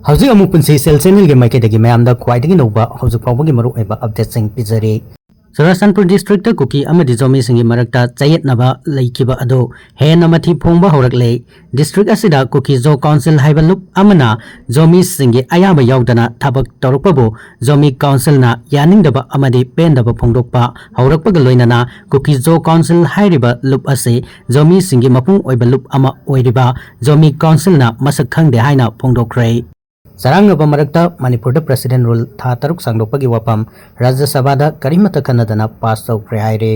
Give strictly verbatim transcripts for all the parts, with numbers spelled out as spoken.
ꯍꯧꯖꯤꯛ ꯑꯃꯨꯛ ꯄꯨꯟꯁꯤ ꯁꯦꯜ ꯆꯦꯅꯦꯜꯒꯤ ꯃꯥꯏꯀꯩꯗꯒꯤ ꯃꯌꯥꯝꯗ ꯈ꯭ꯋꯥꯏꯗꯒꯤ ꯅꯧꯕ ꯍꯧꯖꯤꯛ ꯐꯥꯎꯕꯒꯤ ꯃꯔꯨꯑꯣꯏꯕ ꯑꯞꯗꯦꯠꯁꯤꯡ ꯄꯤꯖꯔꯤ꯫ ꯆꯨꯔꯥꯆꯥꯟꯄꯨꯔ ꯗꯤꯁꯇ꯭ꯔꯤꯛꯇ ꯀꯨꯀꯤ ꯑꯃꯗꯤ ꯖꯣꯃꯤꯁꯤꯡꯒꯤ ꯃꯔꯛꯇ ꯆꯌꯦꯠꯅꯕ ꯂꯩꯈꯤꯕ ꯑꯗꯨ ꯍꯦꯟꯅ ꯃꯊꯤ ꯐꯣꯡꯕ ꯍꯧꯔꯛꯂꯦ꯫ ꯗꯤꯁꯇ꯭ꯔꯤꯛ ꯑꯁꯤꯗ ꯀꯨꯀꯤ ꯖꯣ ꯀꯥꯎꯟꯁꯤꯜ ꯍꯥꯏꯕ ꯂꯨꯞ ꯑꯃꯅ ꯖꯣꯃꯤꯁꯤꯡꯒꯤ ꯑꯌꯥꯕ ꯌꯥꯎꯗꯅ ꯊꯕꯛ ꯇꯧꯔꯛꯄꯕꯨ ꯖꯣꯃꯤ ꯀꯥꯎꯟꯁꯤꯜꯅ ꯌꯥꯅꯤꯡꯗꯕ ꯑꯃꯗꯤ ꯄꯦꯟꯗꯕ ꯐꯣꯡꯗꯣꯛꯄ ꯍꯧꯔꯛꯄꯒ ꯂꯣꯏꯅꯅ ꯀꯨꯀꯤ ꯖꯣ ꯀꯥꯎꯟꯁꯤꯜ ꯍꯥꯏꯔꯤꯕ ꯂꯨꯞ ꯑꯁꯤ ꯖꯣꯃꯤꯁꯤꯡꯒꯤ ꯃꯄꯨꯡ ꯑꯣꯏꯕ ꯂꯨꯞ ꯑꯃ ꯑꯣꯏꯔꯤꯕ ꯖꯣꯃꯤ ꯀꯥꯎꯟꯁꯤꯜꯅ ꯃꯁꯛ ꯈꯪꯗꯦ ꯍꯥꯏꯅ ꯐꯣꯡꯗꯣꯛꯈ꯭ꯔꯦ꯫ ꯆꯔꯥꯡꯅꯕ ꯃꯔꯛꯇ ꯃꯅꯤꯄꯨꯔꯗ ꯄ꯭ꯔꯦꯁꯤꯗꯦꯟ ꯔꯨꯜ ꯊꯥ ꯇꯔꯨꯛ ꯁꯥꯡꯗꯣꯛꯄꯒꯤ ꯋꯥꯐꯝ ꯔꯥꯖ꯭ꯌ ꯁꯚꯥꯗ ꯀꯔꯤꯃꯠꯇ ꯈꯟꯅꯗꯅ ꯄꯥꯁ ꯇꯧꯈ꯭ꯔꯦ ꯍꯥꯏꯔꯦ꯫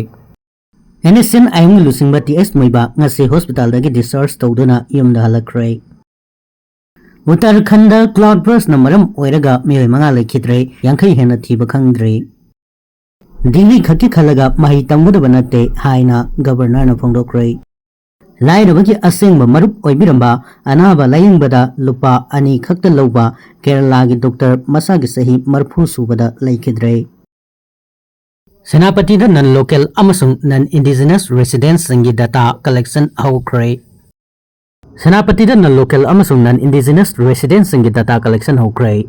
ꯑꯦꯟ ꯑꯦꯁ ꯑꯦꯟ ꯑꯌꯨꯡ ꯂꯨꯆꯤꯡꯕ ꯇꯤ ꯑꯦꯁ ꯃꯣꯏꯕꯥ ꯉꯁꯤ ꯍꯣꯁꯄꯤꯇꯥꯜꯗꯒꯤ ꯗꯤꯁꯆꯥꯔꯖ ꯇꯧꯗꯨꯅ ꯌꯨꯝꯗ ꯍꯜꯂꯛꯈ꯭ꯔꯦ꯫ ꯎꯠꯇꯔꯈꯟꯗ ꯀ꯭ꯂꯥꯎꯗ ꯕꯔꯁꯅ ꯃꯔꯝ ꯑꯣꯏꯔꯒ ꯃꯤꯑꯣꯏ ꯃꯉꯥ ꯂꯩꯈꯤꯗ꯭ꯔꯦ, ꯌꯥꯡꯈꯩ ꯍꯦꯟꯅ ꯊꯤꯕ ꯈꯪꯗ꯭ꯔꯤ꯫ ꯗꯤꯒ꯭ꯔꯤ ꯈꯛꯀꯤ ꯈꯜꯂꯒ ꯃꯍꯩ ꯇꯝꯒꯗꯕ ꯅꯠꯇꯦ ꯍꯥꯏꯅ ꯒꯕꯔꯅꯔꯅ ꯐꯣꯡꯗꯣꯛꯈ꯭ꯔꯦ꯫ ꯂꯥꯏꯔꯕꯒꯤ ꯑꯁꯦꯡꯕ ꯃꯔꯨꯞ ꯑꯣꯏꯕꯤꯔꯝꯕ ꯑꯅꯥꯕ ꯂꯥꯌꯦꯡꯕꯗ ꯂꯨꯄꯥ ꯑꯅꯤ ꯈꯛꯇ ꯂꯧꯕ ꯀꯦꯔꯂꯥꯒꯤ ꯗꯣꯛꯇꯔ ꯃꯁꯥꯒꯤ ꯆꯍꯤ ꯃꯔꯤꯐꯨ ꯁꯨꯕꯗ ꯂꯩꯈꯤꯗ꯭ꯔꯦ꯫ ꯁꯦꯅꯥꯄꯇꯤꯗ ꯅꯟ ꯂꯣꯀꯦꯜ ꯑꯃꯁꯨꯡ ꯅꯟ ꯏꯟꯗꯤꯖꯤꯅꯁ ꯔꯦꯁꯤꯗꯦꯟꯁꯁꯤꯡꯒꯤ ꯗꯇꯥ ꯀꯂꯦꯛꯁꯟ ꯍꯧꯈ꯭ꯔꯦ꯫ ꯁꯦꯅꯥꯄꯇꯤꯗ ꯅꯟ ꯂꯣꯀꯦꯜ ꯑꯃꯁꯨꯡ ꯅꯟ ꯏꯟꯗꯤꯖꯤꯅꯁ ꯔꯦꯁꯤꯗꯦꯟꯁꯁꯤꯡꯒꯤ ꯗꯇꯥ ꯀꯂꯦꯛꯁꯟ ꯍꯧꯈ꯭ꯔꯦ꯫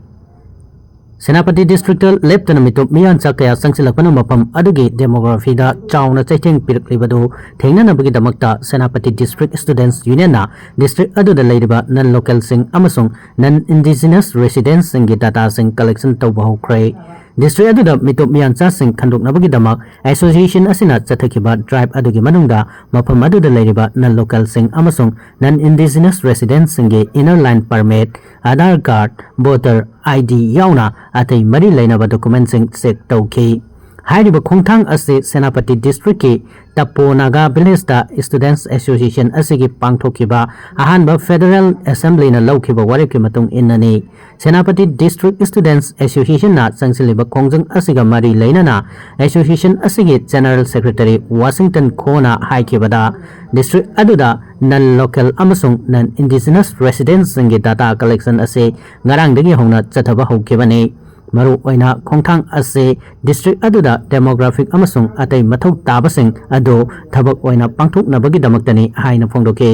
ꯁꯦꯅꯥꯄꯇꯤ ꯗꯤꯁꯇ꯭ꯔꯤꯛꯇ ꯂꯦꯞꯇꯅ ꯃꯤꯇꯣꯞ ꯃꯤꯌꯥꯟꯆꯥ ꯀꯌꯥ ꯆꯪꯁꯤꯜꯂꯛꯄꯅ ꯃꯐꯝ ꯑꯗꯨꯒꯤ ꯗꯦꯃꯣꯒ꯭ꯔꯥꯐꯤꯗ ꯆꯥꯎꯅ ꯆꯩꯊꯦꯡ ꯄꯤꯔꯛꯂꯤꯕꯗꯨ ꯊꯦꯡꯅꯅꯕꯒꯤꯗꯃꯛꯇ ꯁꯦꯅꯥꯄꯇꯤ ꯗꯤꯁꯇ꯭ꯔꯤꯛ ꯁ꯭ꯇꯨꯗꯦꯟꯠꯁ ꯌꯨꯅꯤꯌꯟꯅ ꯗꯤꯁꯇ꯭ꯔꯤꯛ ꯑꯗꯨꯗ ꯂꯩꯔꯤꯕ ꯅꯟ ꯂꯣꯀꯦꯜꯁꯤꯡ ꯑꯃꯁꯨꯡ ꯅꯟ ꯏꯟꯗꯤꯖꯤꯅꯁ ꯔꯦꯁꯤꯗꯦꯟꯠꯁꯤꯡꯒꯤ ꯗꯇꯥꯁꯤꯡ ꯀꯂꯦꯛꯁꯟ ꯇꯧꯕ ꯍꯧꯈ꯭ꯔꯦ꯫ ꯗꯤꯁꯇ꯭ꯔꯤꯛ ꯑꯗꯨꯗ ꯃꯤꯇꯣꯞ ꯃꯤꯌꯥꯟꯆꯥꯁꯤꯡ ꯈꯟꯗꯣꯛꯅꯕꯒꯤꯗꯃꯛ ꯑꯦꯁꯣꯁꯤꯌꯦꯁꯟ ꯑꯁꯤꯅ ꯆꯠꯊꯈꯤꯕ ꯗ꯭ꯔꯥꯏꯚ ꯑꯗꯨꯒꯤ ꯃꯅꯨꯡꯗ ꯃꯐꯝ ꯑꯗꯨꯗ ꯂꯩꯔꯤꯕ ꯅꯟ ꯂꯣꯀꯦꯜꯁꯤꯡ ꯑꯃꯁꯨꯡ ꯅꯟ ꯏꯟꯗꯤꯖꯤꯅꯁ ꯔꯦꯁꯤꯗꯦꯟꯠꯁꯤꯡꯒꯤ inner line permit, Aadhaar card, voter I D ꯌꯥꯎꯅ ꯑꯇꯩ ꯃꯔꯤ ꯂꯩꯅꯕ ꯗꯣꯀꯨꯃꯦꯟꯠꯁꯤꯡ ꯆꯦꯛ ꯇꯧꯈꯤ꯫ ꯍꯥꯏꯔꯤꯕ ꯈꯣꯡꯊꯥꯡ ꯑꯁꯤ ꯁꯦꯅꯥꯄꯇꯤ ꯗꯤꯁꯇ꯭ꯔꯤꯛꯀꯤ ꯇꯄꯣ ꯅꯥꯒꯥ ꯚꯤꯂꯦꯖꯇ ꯁ꯭ꯇꯨꯗꯦꯟꯠꯁ ꯑꯦꯁꯣꯁꯤꯌꯦꯁꯟ ꯑꯁꯤꯒꯤ ꯄꯥꯡꯊꯣꯛꯈꯤꯕ ꯑꯍꯥꯟꯕ ꯐꯦꯗꯔꯦꯜ ꯑꯦꯁꯦꯝꯕ꯭ꯂꯤꯅ ꯂꯧꯈꯤꯕ ꯋꯥꯔꯦꯞꯀꯤ ꯃꯇꯨꯡ ꯏꯟꯅꯅꯤ꯫ ꯁꯦꯅꯥꯄꯇꯤ ꯗꯤꯁꯇ꯭ꯔꯤꯛ ꯁ꯭ꯇꯨꯗꯦꯟꯠꯁ ꯑꯦꯁꯣꯁꯤꯌꯦꯁꯟꯅ ꯆꯪꯁꯤꯜꯂꯤꯕ ꯈꯣꯡꯖꯪ ꯑꯁꯤꯒ ꯃꯔꯤ ꯂꯩꯅꯅ ꯑꯦꯁꯣꯁꯤꯌꯦꯁꯟ ꯑꯁꯤꯒꯤ ꯖꯦꯅꯔꯦꯜ ꯁꯦꯀ꯭ꯔꯦꯇꯔꯤ ꯋꯥꯁꯤꯡꯇꯟ ꯈꯣꯅ ꯍꯥꯏꯈꯤꯕꯗ, ꯗꯤꯁꯇ꯭ꯔꯤꯛ ꯑꯗꯨꯗ ꯅꯟ ꯂꯣꯀꯦꯜ ꯑꯃꯁꯨꯡ ꯅꯟ ꯏꯟꯗꯤꯖꯤꯅꯁ ꯔꯦꯁꯤꯗꯦꯟꯠꯁꯤꯡꯒꯤ ꯗꯇꯥ ꯀꯂꯦꯛꯁꯟ ꯑꯁꯤ ꯉꯔꯥꯡꯗꯒꯤ ꯍꯧꯅ ꯆꯠꯊꯕ ꯍꯧꯈꯤꯕꯅꯤ꯫ ꯃꯔꯨꯑꯣꯏꯅ ꯈꯣꯡꯊꯥꯡ ꯑꯁꯤ ꯗꯤꯁꯇ꯭ꯔꯤꯛ ꯑꯗꯨꯗ ꯗꯦꯃꯣꯒ꯭ꯔꯥꯐꯤꯛ ꯑꯃꯁꯨꯡ ꯑꯇꯩ ꯃꯊꯧ ꯇꯥꯕꯁꯤꯡ ꯑꯗꯨ ꯊꯕꯛ ꯑꯣꯏꯅ ꯄꯥꯡꯊꯣꯛꯅꯕꯒꯤꯗꯃꯛꯇꯅꯤ ꯍꯥꯏꯅ ꯐꯣꯡꯗꯣꯛꯈꯤ꯫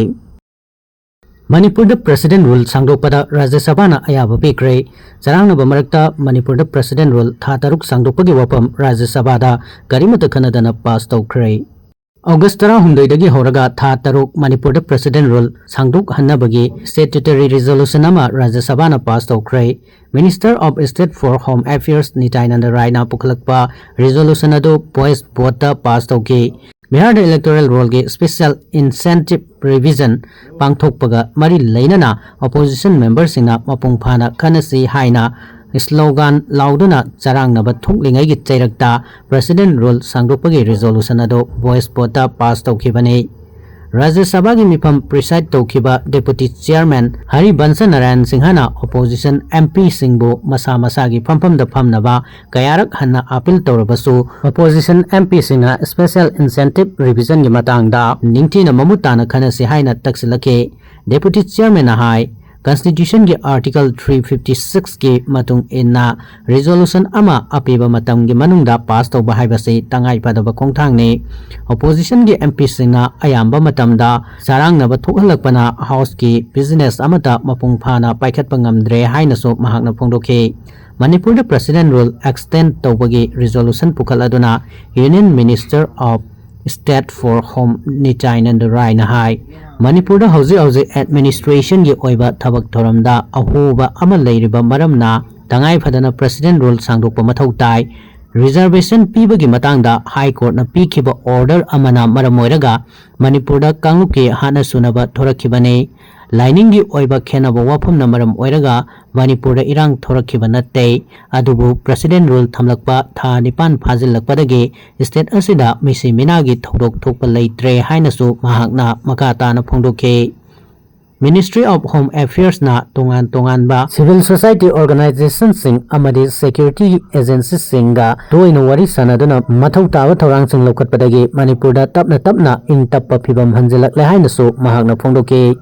ꯃꯅꯤꯄꯨꯔꯗ President Rule ꯁꯥꯡꯗꯣꯛꯄꯗ ꯔꯥꯖ꯭ꯌ ꯁꯚꯥꯅ ꯑꯌꯥꯕ ꯄꯤꯈ꯭ꯔꯦ꯫ ꯆꯔꯥꯡꯅꯕ ꯃꯔꯛꯇ ꯃꯅꯤꯄꯨꯔꯗ President Rule ꯊꯥ ꯇꯔꯨꯛ ꯁꯥꯡꯗꯣꯛꯄꯒꯤ ꯋꯥꯐꯝ ꯔꯥꯖ꯭ꯌ ꯁꯚꯥꯗ ꯀꯔꯤꯃꯠꯇ ꯈꯟꯅꯗꯅ pass ꯇꯧꯈ꯭ꯔꯦ꯫ ꯑꯣꯒꯁ ꯇꯔꯥꯍꯨꯝꯗꯣꯏꯗꯒꯤ ꯍꯧꯔꯒ ꯊꯥ ꯇꯔꯨꯛ ꯃꯅꯤꯄꯨꯔꯗ President Rule ꯁꯥꯡꯗꯣꯛꯍꯟꯅꯕꯒꯤ statutory resolution ꯑꯃ ꯔꯥꯖ꯭ꯌ ꯁꯚꯥꯅ pass ꯇꯧꯈ꯭ꯔꯦ꯫ Minister of State for Home Affairs ꯅꯤꯇꯥꯏꯅꯟꯗ ꯔꯥꯏꯅ ꯄꯨꯈꯠꯂꯛꯄ resolution ꯑꯗꯨ voice voteꯇ pass ꯇꯧꯈꯤ꯫ ꯕꯤꯍꯥꯔꯗ electoral rollꯒꯤ special incentive revision ꯄꯥꯡꯊꯣꯛꯄꯒ ꯃꯔꯤ ꯂꯩꯅꯅ opposition memberꯁꯤꯡꯅ ꯃꯄꯨꯡ ꯐꯥꯅ ꯈꯟꯅꯁꯤ ꯍꯥꯏꯅ slogan ꯂꯥꯎꯗꯨꯅ ꯆꯔꯥꯡꯅꯕ ꯊꯣꯛꯂꯤꯉꯩꯒꯤ ꯆꯩꯔꯛꯇ President Rule ꯁꯥꯡꯗꯣꯛꯄꯒꯤ resolution ꯑꯗꯨ voice voteꯇ pass ꯇꯧꯈꯤꯕꯅꯤ꯫ ꯔꯥꯖ꯭ꯌ ꯁꯚꯥꯒꯤ ꯃꯤꯐꯝ preside ꯇꯧꯈꯤꯕ Deputy Chairman ꯍꯔꯤꯕꯟꯁ ꯅꯥꯔꯥꯌꯟ ꯁꯤꯡꯍꯅ opposition MPꯁꯤꯡꯕꯨ ꯃꯁꯥ ꯃꯁꯥꯒꯤ ꯐꯝꯐꯝꯗ ꯐꯝꯅꯕ ꯀꯌꯥꯔꯛ ꯍꯟꯅ appeal ꯇꯧꯔꯕꯁꯨ, opposition MPꯁꯤꯡꯅ special incentive revisionꯒꯤ ꯃꯇꯥꯡꯗ ꯅꯤꯡꯊꯤꯅ ꯃꯃꯨꯠ ꯇꯥꯅ ꯈꯟꯅꯁꯤ ꯍꯥꯏꯅ ꯇꯛꯁꯤꯜꯂꯛꯈꯤ꯫ Deputy Chairmanꯅ ꯍꯥꯏ, Constitutionꯒꯤ Article three fifty sixꯀꯤ ꯃꯇꯨꯡ ꯏꯟꯅ resolution ꯑꯃ ꯑꯄꯤꯕ ꯃꯇꯝꯒꯤ ꯃꯅꯨꯡꯗ pass ꯇꯧꯕ ꯍꯥꯏꯕꯁꯤ ꯇꯉꯥꯏ ꯐꯗꯕ ꯈꯣꯡꯊꯥꯡꯅꯤ꯫ Oppositionꯒꯤ MPꯁꯤꯡꯅ ꯑꯌꯥꯝꯕ ꯃꯇꯝꯗ ꯆꯔꯥꯡꯅꯕ ꯊꯣꯛꯍꯜꯂꯛꯄꯅ Houseꯀꯤ business ꯑꯃꯠꯇ ꯃꯄꯨꯡ ꯐꯥꯅ ꯄꯥꯏꯈꯠꯄ ꯉꯝꯗ꯭ꯔꯦ ꯍꯥꯏꯅꯁꯨ ꯃꯍꯥꯛꯅ ꯐꯣꯡꯗꯣꯛꯈꯤ꯫ ꯃꯅꯤꯄꯨꯔꯗ President Rule extend ꯇꯧꯕꯒꯤ resolution ꯄꯨꯈꯠꯂꯗꯨꯅ Union Minister of State for Home ꯅꯤꯇꯥꯏꯅꯟꯗ ꯔꯥꯏꯅ ꯍꯥꯏ, ꯃꯅꯤꯄꯨꯔꯗ ꯍꯧꯖꯤꯛ ꯍꯧꯖꯤꯛ administrationꯒꯤ ꯑꯣꯏꯕ ꯊꯕꯛ ꯊꯧꯔꯝꯗ ꯑꯍꯣꯕ ꯑꯃ ꯂꯩꯔꯤꯕ ꯃꯔꯝꯅ ꯇꯉꯥꯏ ꯐꯗꯅ President Rule ꯁꯥꯡꯗꯣꯛꯄ ꯃꯊꯧ ꯇꯥꯏ꯫ Reservation ꯄꯤꯕꯒꯤ ꯃꯇꯥꯡꯗ High Courtꯅ ꯄꯤꯈꯤꯕ order ꯑꯃꯅ ꯃꯔꯝ ꯑꯣꯏꯔꯒ ꯃꯅꯤꯄꯨꯔꯗ ꯀꯥꯡꯂꯨꯞꯀꯤ ꯍꯥꯠꯅ ꯁꯨꯅꯕ ꯊꯣꯔꯛꯈꯤꯕꯅꯤ꯫ ꯂꯥꯏꯅꯤꯡꯒꯤ ꯑꯣꯏꯕ ꯈꯦꯟꯅꯕ ꯋꯥꯐꯝꯅ ꯃꯔꯝ ꯑꯣꯏꯔꯒ ꯃꯅꯤꯄꯨꯔꯗ ꯏꯔꯥꯡ ꯊꯣꯔꯛꯈꯤꯕ ꯅꯠꯇꯦ꯫ ꯑꯗꯨꯕꯨ President Rule ꯊꯝꯂꯛꯄ ꯊꯥ ꯅꯤꯄꯥꯟ ꯐꯥꯖꯤꯜꯂꯛꯄꯗꯒꯤ state ꯑꯁꯤꯗ ꯃꯤꯁꯤ ꯃꯤꯅꯥꯒꯤ ꯊꯧꯗꯣꯛ ꯊꯣꯛꯄ ꯂꯩꯇ꯭ꯔꯦ ꯍꯥꯏꯅꯁꯨ ꯃꯍꯥꯛꯅ ꯃꯈꯥ ꯇꯥꯅ ꯐꯣꯡꯗꯣꯛꯈꯤ꯫ Ministry of Home Affairsꯅ ꯇꯣꯉꯥꯟ ꯇꯣꯉꯥꯟꯕ civil society organizationꯁꯤꯡ ꯑꯃꯗꯤ security agencyꯁꯤꯡꯒ ꯇꯣꯏꯅ ꯋꯥꯔꯤ ꯁꯥꯟꯅꯗꯨꯅ ꯃꯊꯧ ꯇꯥꯕ ꯊꯧꯔꯥꯡꯁꯤꯡ ꯂꯧꯈꯠꯄꯗꯒꯤ ꯃꯅꯤꯄꯨꯔꯗ ꯇꯞꯅ ꯇꯞꯅ ꯏꯪ ꯇꯞꯄ ꯐꯤꯕꯝ ꯍꯟꯖꯤꯜꯂꯛꯂꯦ ꯍꯥꯏꯅꯁꯨ ꯃꯍꯥꯛꯅ ꯐꯣꯡꯗꯣꯛꯈꯤ꯫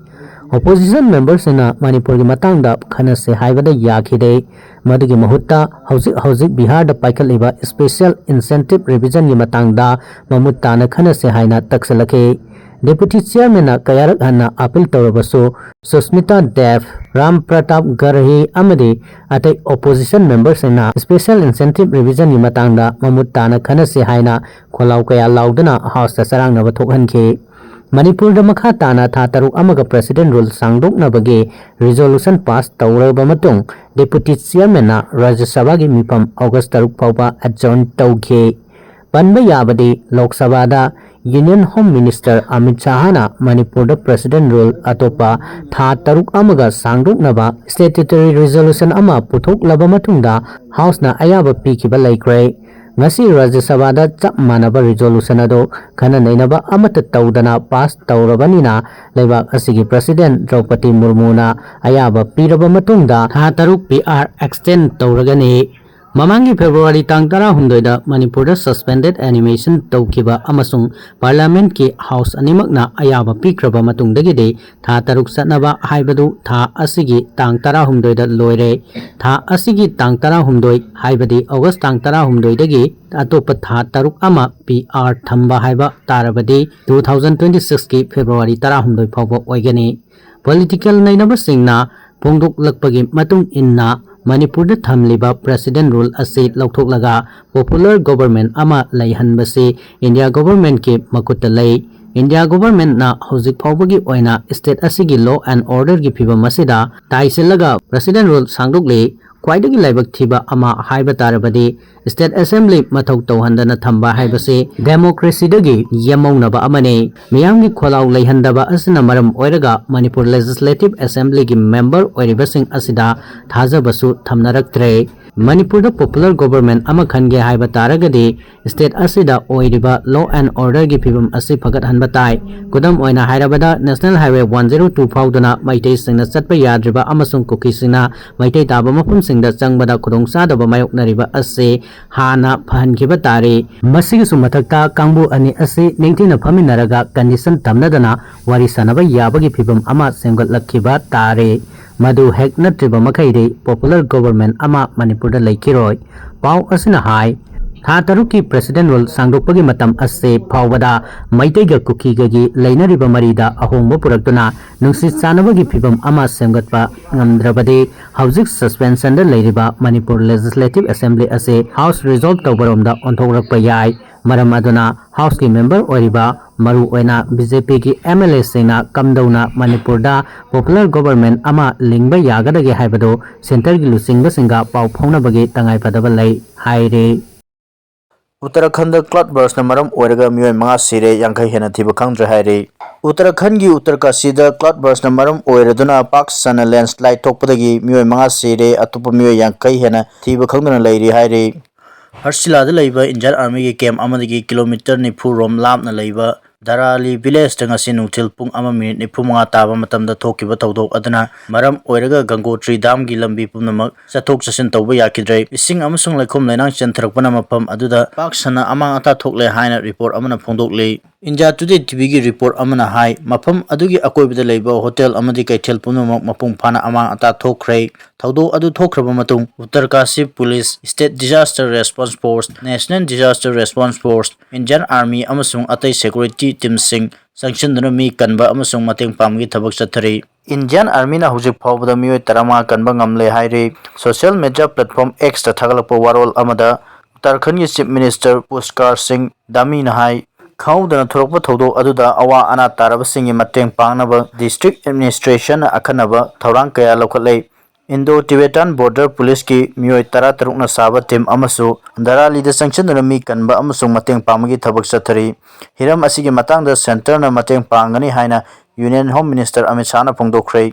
Opposition memberꯁꯤꯡꯅ ꯃꯅꯤꯄꯨꯔꯒꯤ ꯃꯇꯥꯡꯗ ꯈꯟꯅꯁꯦ ꯍꯥꯏꯕꯗ ꯌꯥꯈꯤꯗꯦ꯫ ꯃꯗꯨꯒꯤ ꯃꯍꯨꯠꯇ ꯍꯧꯖꯤꯛ ꯍꯧꯖꯤꯛ ꯕꯤꯍꯥꯔꯗ ꯄꯥꯏꯈꯠꯂꯤꯕ special incentive revisionꯒꯤ ꯃꯇꯥꯡꯗ ꯃꯃꯨꯠ ꯇꯥꯅ ꯈꯟꯅꯁꯦ ꯍꯥꯏꯅ ꯇꯛꯁꯤꯜꯂꯛꯈꯤ꯫ Deputy Chairman ꯅ ꯀꯌꯥꯔꯛ ꯍꯟꯅ appeal ꯇꯧꯔꯕꯁꯨ, ꯁꯨꯁꯃꯤꯇꯥ ꯗꯦꯕ, ꯔꯥꯝ ꯄ꯭ꯔꯇꯥꯞ ꯒꯔꯍꯤ ꯑꯃꯗꯤ ꯑꯇꯩ opposition member ꯁꯤꯡꯅ special incentive revision ꯒꯤ ꯃꯇꯥꯡꯗ ꯃꯃꯨꯠ ꯇꯥꯅ ꯈꯟꯅꯁꯤ ꯍꯥꯏꯅ ꯈꯣꯜꯂꯥꯎ ꯀꯌꯥ ꯂꯥꯎꯗꯨꯅ House ꯇ ꯆꯔꯥꯡꯅꯕ ꯊꯣꯛꯍꯟꯈꯤ꯫ ꯃꯅꯤꯄꯨꯔꯗ ꯃꯈꯥ ꯇꯥꯅ ꯊꯥ ꯇꯔꯨꯛ ꯑꯃꯒ President Rule ꯁꯥꯡꯗꯣꯛꯅꯕꯒꯤ resolution pass ꯇꯧꯔꯕ ꯃꯇꯨꯡ, Deputy Chairman ꯅ ꯔꯥꯖ꯭ꯌ ꯁꯚꯥꯒꯤ ꯃꯤꯐꯝ August ꯇꯔꯨꯛ ꯐꯥꯎꯕ adjourn ꯇꯧꯈꯤ꯫ ꯄꯟꯕ ꯌꯥꯕꯗꯤ, ꯂꯣꯛ ꯁꯚꯥꯗ Union Home Minister ꯑꯃꯤꯠ ꯁꯥꯍꯅ ꯃꯅꯤꯄꯨꯔꯗ President Rule ꯑꯇꯣꯞꯄ ꯊꯥ ꯇꯔꯨꯛ ꯑꯃꯒ ꯁꯥꯡꯗꯣꯛꯅꯕ statutory resolution ꯑꯃ ꯄꯨꯊꯣꯛꯂꯕ ꯃꯇꯨꯡꯗ House ꯅ ꯑꯌꯥꯕ ꯄꯤꯈꯤꯕ ꯂꯩꯈ꯭ꯔꯦ꯫ ꯉꯁꯤ ꯔꯥꯖ꯭ꯌ ꯁꯚꯥꯗ ꯆꯞ ꯃꯥꯟꯅꯕ resolution ꯑꯗꯨ ꯈꯟꯅ ꯅꯩꯅꯕ ꯑꯃꯠꯇ ꯇꯧꯗꯅ pass ꯇꯧꯔꯕꯅꯤꯅ, ꯂꯩꯕꯥꯛ ꯑꯁꯤꯒꯤ President ꯗ꯭ꯔꯧꯄꯗꯤ ꯃꯨꯔꯃꯨꯅ ꯑꯌꯥꯕ ꯄꯤꯔꯕ ꯃꯇꯨꯡꯗ ꯊꯥ ꯇꯔꯨꯛ P R extend ꯇꯧꯔꯒꯅꯤ꯫ ꯃꯃꯥꯡꯒꯤ February ꯇꯥꯡ ꯇꯔꯥꯍꯨꯝꯗꯣꯏꯗ ꯃꯅꯤꯄꯨꯔꯗ suspended animation ꯇꯧꯈꯤꯕ ꯑꯃꯁꯨꯡ Parliament ꯀꯤ House ꯑꯅꯤꯃꯛꯅ ꯑꯌꯥꯕ ꯄꯤꯈ꯭ꯔꯕ ꯃꯇꯨꯡꯗꯒꯤꯗꯤ ꯊꯥ ꯇꯔꯨꯛ ꯆꯠꯅꯕ ꯍꯥꯏꯕꯗꯨ ꯊꯥ ꯑꯁꯤꯒꯤ ꯇꯥꯡ ꯇꯔꯥꯍꯨꯝꯗꯣꯏꯗ ꯂꯣꯏꯔꯦ꯫ ꯊꯥ ꯑꯁꯤꯒꯤ ꯇꯥꯡ ꯇꯔꯥꯍꯨꯝꯗꯣꯏ, ꯍꯥꯏꯕꯗꯤ August ꯇꯥꯡ ꯇꯔꯥꯍꯨꯝꯗꯣꯏꯗꯒꯤ ꯑꯇꯣꯞꯄ ꯊꯥ ꯇꯔꯨꯛ ꯑꯃ P R ꯊꯝꯕ ꯍꯥꯏꯕ ꯇꯥꯔꯕꯗꯤ two thousand twenty six ꯀꯤ February ꯇꯔꯥꯍꯨꯝꯗꯣꯏ ꯐꯥꯎꯕ ꯑꯣꯏꯒꯅꯤ꯫ Political ꯅꯩꯅꯕꯁꯤꯡꯅ ꯐꯣꯡꯗꯣꯛꯂꯛꯄꯒꯤ ꯃꯇꯨꯡ ꯏꯟꯅ, ꯃꯅꯤꯄꯨꯔꯗ ꯊꯝꯂꯤꯕ President Rule ꯑꯁꯤ ꯂꯧꯊꯣꯛꯂꯒ popular government ꯑꯃ ꯂꯩꯍꯟꯕꯁꯤ India Government ꯀꯤ ꯃꯈꯨꯠꯇ ꯂꯩ꯫ India Government ꯅ ꯍꯧꯖꯤꯛ ꯐꯥꯎꯕꯒꯤ ꯑꯣꯏꯅ state ꯑꯁꯤꯒꯤ law and order ꯒꯤ ꯐꯤꯕꯝ ꯑꯁꯤꯗ ꯇꯥꯏꯁꯤꯜꯂꯒ President Rule ꯁꯥꯡꯗꯣꯛꯂꯤ꯫ ꯈ꯭ꯋꯥꯏꯗꯒꯤ ꯂꯥꯏꯕꯛ ꯊꯤꯕ ꯑꯃ ꯍꯥꯏꯕ ꯇꯥꯔꯕꯗꯤ, State Assembly ꯃꯊꯧ ꯇꯧꯍꯟꯗꯅ ꯊꯝꯕ ꯍꯥꯏꯕꯁꯤ democracy ꯗꯒꯤ ꯌꯦꯝꯃꯧꯅꯕ ꯑꯃꯅꯤ꯫ ꯃꯤꯌꯥꯝꯒꯤ ꯈꯣꯜꯂꯥꯎ ꯂꯩꯍꯟꯗꯕ ꯑꯁꯤꯅ ꯃꯔꯝ ꯑꯣꯏꯔꯒ ꯃꯅꯤꯄꯨꯔ Legislative Assembly ꯒꯤ member ꯑꯣꯏꯔꯤꯕꯁꯤꯡ ꯑꯁꯤꯗ ꯊꯥꯖꯕꯁꯨ ꯊꯝꯅꯔꯛꯇ꯭ꯔꯦ꯫ ꯃꯅꯤꯄꯨꯔꯗ popular government ꯑꯃ ꯈꯟꯒꯦ ꯍꯥꯏꯕ ꯇꯥꯔꯒꯗꯤ, state ꯑꯁꯤꯗ ꯑꯣꯏꯔꯤꯕ law and order ꯒꯤ ꯐꯤꯕꯝ ꯑꯁꯤ ꯐꯒꯠꯍꯟꯕ ꯇꯥꯏ꯫ ꯈꯨꯗꯝ ꯑꯣꯏꯅ ꯍꯥꯏꯔꯕꯗ, National Highway one zero two ꯐꯥꯎꯗꯨꯅ ꯃꯩꯇꯩꯁꯤꯡꯅ ꯆꯠꯄ ꯌꯥꯗ꯭ꯔꯤꯕ ꯑꯃꯁꯨꯡ ꯀꯨꯀꯤꯁꯤꯡꯅ ꯃꯩꯇꯩ ꯇꯥꯕ ꯃꯐꯝꯁꯤꯡꯗ ꯆꯪꯕꯗ ꯈꯨꯗꯣꯡꯆꯥꯗꯕ ꯃꯥꯌꯣꯛꯅꯔꯤꯕ ꯑꯁꯤ ꯍꯥꯟꯅ ꯐꯍꯟꯈꯤꯕ ꯇꯥꯔꯦ꯫ ꯃꯁꯤꯒꯤꯁꯨ ꯃꯊꯛꯇ, ꯀꯥꯡꯕꯨ ꯑꯅꯤ ꯑꯁꯤ ꯅꯤꯡꯊꯤꯅ ꯐꯝꯃꯤꯟꯅꯔꯒ condition ꯊꯝꯅꯗꯅ ꯋꯥꯔꯤ ꯁꯥꯅꯕ ꯌꯥꯕꯒꯤ ꯐꯤꯕꯝ ꯑꯃ ꯁꯦꯝꯒꯠꯂꯛꯈꯤꯕ ꯇꯥꯔꯦ꯫ ꯃꯗꯨ ꯍꯦꯛ ꯅꯠꯇ꯭ꯔꯤꯕ ꯃꯈꯩꯗꯤ popular government ꯑꯃ ꯃꯅꯤꯄꯨꯔꯗ ꯂꯩꯈꯤꯔꯣꯏ꯫ ꯄꯥꯎ ꯑꯁꯤꯅ ꯍꯥꯏ, ꯊꯥ ꯇꯔꯨꯛꯀꯤ president rule ꯁꯥꯡꯗꯣꯛꯄꯒꯤ ꯃꯇꯝ ꯑꯁꯤ ꯐꯥꯎꯕꯗ ꯃꯩꯇꯩꯒ ꯀꯨꯀꯤꯒꯒꯤ ꯂꯩꯅꯔꯤꯕ ꯃꯔꯤꯗ ꯑꯍꯣꯡꯕ ꯄꯨꯔꯛꯇꯨꯅ ꯅꯨꯡꯁꯤ ꯆꯥꯟꯅꯕꯒꯤ ꯐꯤꯕꯝ ꯑꯃ ꯁꯦꯝꯒꯠꯄ ꯉꯝꯗ꯭ꯔꯕꯗꯤ ꯍꯧꯖꯤꯛ suspensionꯗ ꯂꯩꯔꯤꯕ ꯃꯅꯤꯄꯨꯔ Legislative Assembly ꯑꯁꯤ House dissolve ꯇꯧꯕꯔꯣꯝꯗ ꯑꯣꯟꯊꯣꯛꯂꯛꯄ ꯌꯥꯏ꯫ ꯃꯔꯝ ꯑꯗꯨꯅ Houseꯀꯤ member ꯑꯣꯏꯔꯤꯕ ꯃꯔꯨ ꯑꯣꯏꯅ BJPꯒꯤ MLAꯁꯤꯡꯅ ꯀꯝꯗꯧꯅ ꯃꯅꯤꯄꯨꯔꯗ popular government ꯑꯃ ꯂꯤꯡꯕ ꯌꯥꯒꯗꯒꯦ ꯍꯥꯏꯕꯗꯨ centreꯒꯤ ꯂꯨꯆꯤꯡꯕꯁꯤꯡꯒ ꯄꯥꯎ ꯐꯥꯎꯅꯕꯒꯤ ꯇꯉꯥꯏꯐꯗꯕ ꯂꯩ ꯍꯥꯏꯔꯤ꯫ ꯎꯠꯇꯔꯈꯟꯗ cloud burstꯅ ꯃꯔꯝ ꯑꯣꯏꯔꯒ ꯃꯤꯑꯣꯏ ꯃꯉꯥ ꯁꯤꯔꯦ, ꯌꯥꯡꯈꯩ ꯍꯦꯟꯅ ꯊꯤꯕ ꯈꯪꯗ꯭ꯔꯦ ꯍꯥꯏꯔꯤ꯫ ꯎꯠꯇꯔꯈꯟꯒꯤ ꯎꯠꯇꯔꯀꯥꯁꯤꯗ cloud burstꯅ ꯃꯔꯝ ꯑꯣꯏꯔꯗꯨꯅ ꯄꯥꯛ ꯁꯟꯅ landslide ꯊꯣꯛꯄꯗꯒꯤ ꯃꯤꯑꯣꯏ ꯃꯉꯥ ꯁꯤꯔꯦ, ꯑꯇꯣꯞꯄ ꯃꯤꯑꯣꯏ ꯌꯥꯡꯈꯩ ꯍꯦꯟꯅ ꯊꯤꯕ ꯈꯪꯗꯅ ꯂꯩꯔꯤ ꯍꯥꯏꯔꯤ꯫ ꯍꯔꯁꯤꯂꯥꯗ ꯂꯩꯕ Indian Armyꯒꯤ camp ꯑꯃꯗꯒꯤ kilometre ꯅꯤꯐꯨ ꯔꯣꯝ ꯂꯥꯞꯅ ꯂꯩꯕ ꯗꯔꯥꯂꯤ villageꯇ ꯉꯁꯤ ꯅꯨꯡꯊꯤꯜ ꯄꯨꯡ ꯑꯃ minute ꯅꯤꯐꯨ ꯃꯉꯥ ꯇꯥꯕ ꯃꯇꯝꯗ ꯊꯣꯛꯈꯤꯕ ꯊꯧꯗꯣꯛ ꯑꯗꯨꯅ ꯃꯔꯝ ꯑꯣꯏꯔꯒ ꯒꯪꯒꯣꯇ꯭ꯔꯤ damꯒꯤ ꯂꯝꯕꯤ ꯄꯨꯝꯅꯃꯛ ꯆꯠꯊꯣꯛ ꯆꯠꯁꯤꯟ ꯇꯧꯕ ꯌꯥꯈꯤꯗ꯭ꯔꯦ꯫ ꯏꯁꯤꯡ ꯑꯃꯁꯨꯡ ꯂꯩꯈꯣꯝ ꯂꯩꯅꯥꯡ ꯆꯦꯟꯊꯔꯛꯄꯅ ꯃꯐꯝ ꯑꯗꯨꯗ ꯄꯥꯛ ꯁꯟꯅ ꯑꯃꯥꯡ ꯑꯇꯥ ꯊꯣꯛꯂꯦ ꯍꯥꯏꯅ report ꯑꯃꯅ ꯐꯣꯡꯗꯣꯛꯂꯤ꯫ India Today TVꯒꯤ report ꯑꯃꯅ ꯍꯥꯏ, ꯃꯐꯝ ꯑꯗꯨꯒꯤ ꯑꯀꯣꯏꯕꯗ ꯂꯩꯕ hotel ꯑꯃꯗꯤ ꯀꯩꯊꯦꯜ ꯄꯨꯝꯅꯃꯛ ꯃꯄꯨꯡ ꯐꯥꯅ ꯑꯃꯥꯡ ꯑꯇꯥ ꯊꯣꯛꯈ꯭ꯔꯦ꯫ ꯊꯧꯗꯣꯛ ꯑꯗꯨ ꯊꯣꯛꯈ꯭ꯔꯕ ꯃꯇꯨꯡ ꯎꯠꯇꯔꯀꯥꯁꯤ police, state disaster response force, national disaster response force, Indian Army ꯑꯃꯁꯨꯡ ꯑꯇꯩ security teamꯁꯤꯡ ꯆꯪꯁꯤꯟꯗꯨꯅ ꯃꯤ ꯀꯟꯕ ꯑꯃꯁꯨꯡ ꯃꯇꯦꯡ ꯄꯥꯡꯕꯒꯤ ꯊꯕꯛ ꯆꯠꯊꯔꯤ꯫ Indian Armyꯅ ꯍꯧꯖꯤꯛ ꯐꯥꯎꯕꯗ ꯃꯤꯑꯣꯏ ꯇꯔꯥꯃꯉꯥ ꯀꯟꯕ ꯉꯝꯂꯦ ꯍꯥꯏꯔꯤ꯫ Social media platform Xꯇ ꯊꯥꯒꯠꯂꯛꯄ ꯋꯥꯔꯣꯜ ꯑꯃꯗ ꯎꯠꯇꯔꯈꯟꯒꯤ Chief Minister ꯄꯨꯁꯀꯥꯔ ꯁꯤꯡ ꯙꯥꯃꯤꯅ ꯍꯥꯏ, ꯈꯪꯍꯧꯗꯅ ꯊꯣꯔꯛꯄ ꯊꯧꯗꯣꯛ ꯑꯗꯨꯗ ꯑꯋꯥ ꯑꯅꯥ ꯇꯥꯔꯕꯁꯤꯡꯒꯤ ꯃꯇꯦꯡ ꯄꯥꯡꯅꯕ district administrationꯅ ꯑꯈꯟꯅꯕ ꯊꯧꯔꯥꯡ ꯀꯌꯥ ꯂꯧꯈꯠꯂꯦ꯫ Indo-Tibetan Border Policeꯀꯤ ꯃꯤꯑꯣꯏ ꯇꯔꯥꯇꯔꯨꯛꯅ ꯁꯥꯕ team ꯑꯃꯁꯨ ꯗꯔꯥꯂꯤꯗ ꯆꯪꯁꯤꯟꯗꯨꯅ ꯃꯤ ꯀꯟꯕ ꯑꯃꯁꯨꯡ ꯃꯇꯦꯡ ꯄꯥꯡꯕꯒꯤ ꯊꯕꯛ ꯆꯠꯊꯔꯤ꯫ ꯍꯤꯔꯝ ꯑꯁꯤꯒꯤ ꯃꯇꯥꯡꯗ centreꯅ ꯃꯇꯦꯡ ꯄꯥꯡꯒꯅꯤ ꯍꯥꯏꯅ Union Home Minister ꯑꯃꯤꯠ ꯁꯥꯍꯅ ꯐꯣꯡꯗꯣꯛꯈ꯭ꯔꯦ꯫